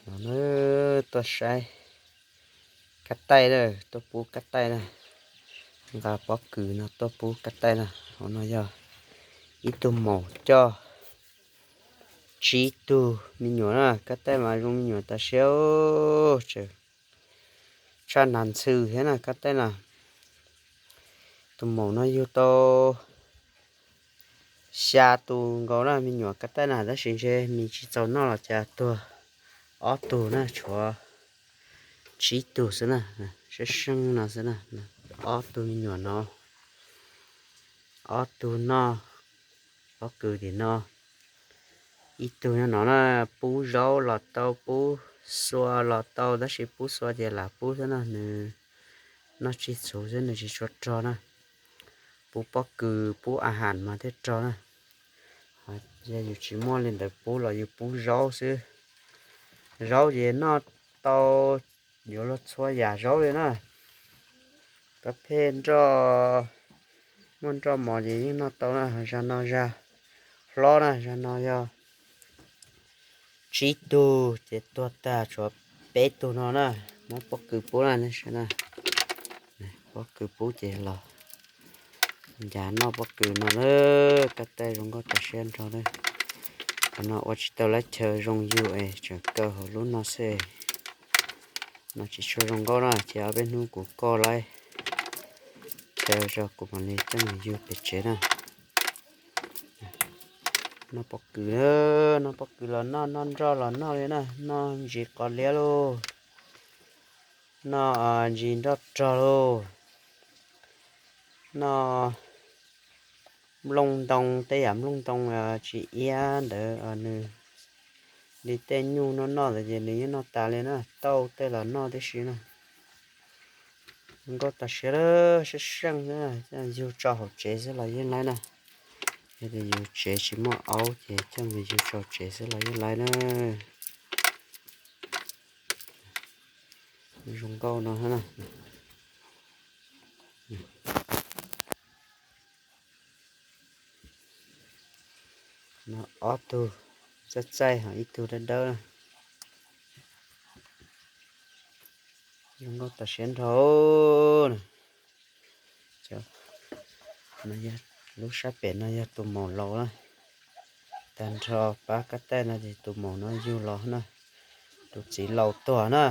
No na, tuaj saib kab taij na, tuaj pub kab taij na. Nqa pob kws no tuaj pub kab taij na. Hauv no yog ib tug maum coj tsib tug me nyuam na. Kab taij mas zoo me nyuam tas siab, tseem tshaj nas ntxhw thiab na kab taij na. Tus maum no yug tau xya tus nkaus na me nyuam kab taij na, tab sis ntshe mis tsis txaus noj los cas tuag ob tug na, tshuav tsib tug xwb na, seeb seeb no xwb na. Ob tug me nyuam no, ob tug noj pob kws tim no, ib tug nyob no na. Pub zaub los tau, pub xua los tau, tab sis pub xua ces lam pub xwb na, nws noj tsis txhuv xwb, nws tsis tshua rog na. Pub pob kws pub a has mas thiaj rog na. Yog yus tsis muaj li ntawd pub los yus pub zaub xwb. Zaub ces noj tau yuav luag txhua yam zaub li na. Pab phej nroj, muaj nroj mos ces yeej noj tau na. Zag no zag hlob na, zag no yog tsib tug ces tuag tag, tshuav peb tug no na. Muab pob kws pub na, pob kws pub ces los ncav noj pob kws no na. Kab taij zoo nkauj tas siab nrho na. Qhov no ua tsis tau lab chaw zoo yug es tseem kaw hauv lub no xwb. No tsis tshua zoo nkauj na, ces ob peb hnub kuv koj lab chaw tso kuv mam li coj mus yug pem tsev na. Noj pob kws, noj pob kws los noj, noj nroj los noj li na, noj ntsis qos liab lauj, noj ntsis nroj rog lauj, noj nplooj ntoo, tej yam nplooj ntoo tsis iab ntawd, nws li tej nyuj noj noj ntawd ces nws yeej noj tas li na, tauj tej los noj tib si na. Nkauj tas siab lawm, seeb seeb xwb, yug tso hauv tsev xwb los yeej laib na. Yog tias yus tsev tsis muaj aub ces coj mus yug tso tsev xwb los yeej laib na. Zoo nkauj no na. No ob tug txaij txaij ho ib tug dawb dawb. Zoo nkauj tas siab nrho. Lub sab pem no yog tus maum laus na. Tag nrho pab kab taij no ces tus maum no yug los na. Tus txiv laus tuag na.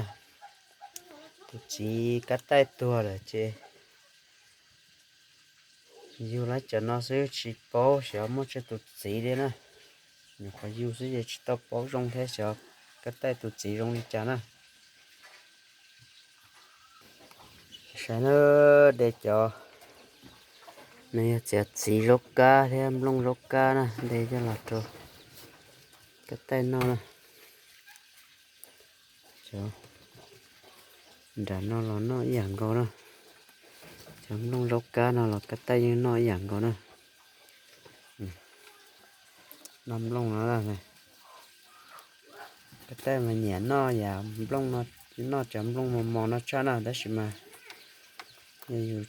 Tus txiv kab taij tuag lawm ces yug lawv cov no xwb tsis paub xyov muaj tsawg tus txiv li na. Nyuam qhuav yug xwb ces tsis tau paub zoo thiab xyov kab taij tus txiv zoo li cas na. Saib na, de cov no yog txiav txiv zaub kab thiab nplooj zaub kab na, de coj los rau kab taij noj na. Cov nram no los noj ib yam nkaus na. Cov nplooj zaub kab no los kab taij yeej noj ib yam nkaus na. Noj nplooj no, kab taij mas nyiam noj yam nplooj no, noj cov nplooj mos mos no tshaj na, tab sis mas yog yus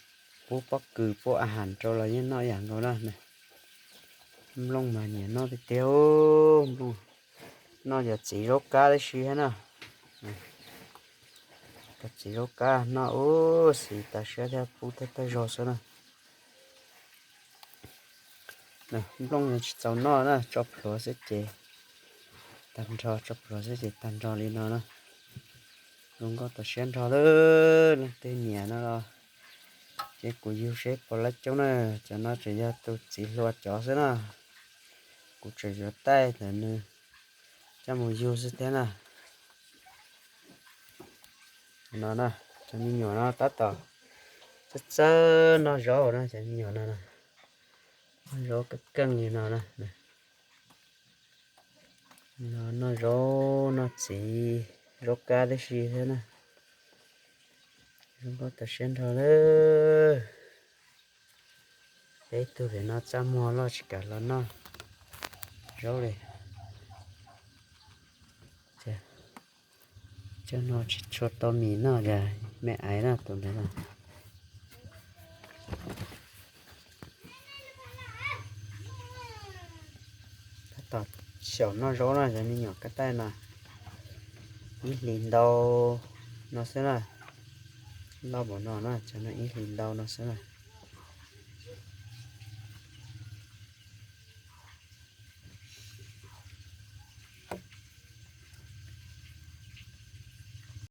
pub pob kws pub a has rau los yeej noj ib yam nkaus na. Nplooj mas nyiam noj tiag tiag, nplooj noj cov txiv zaub kab tib si thiab na. Cov txiv zaub kab noj ub xis tas siab thiab pub thiab tag zog xwb na. Nplooj no tsis txaus noj na, tso plhuav xwb ces tag nrho, tso plhuav xwb ces tag nrho li no na. Zoo nkauj tas siab nrho lawm, leej twg nyiam no los ces kuv yug seb puas laib coob na. Cov no tseem yog tus txiv hluas cov xwb na. Kuv tseem yuav taij ntawm nws coj mus yug xwb thiab na. No na, cov me nyuam no tab tom txawj txawj noj zaub na, cov me nyuam no na. Noj zaub keej keej li no na. No noj zaub noj txiv zaub kab tib si thiab na. Zoo nkauj tas siab nrho lawm. Peb tug pem no txaj muag loj tsis kam los noj zaub li. Cov no tsis tshua tau mis noj, cas me aiv na tus ntawd na. Tab tom xyaum noj zaub na, cov me nyuam kab taij no. Ib hlis ntau no xwb na. Loj npaum no na, cov no ib hlis ntau no xwb na.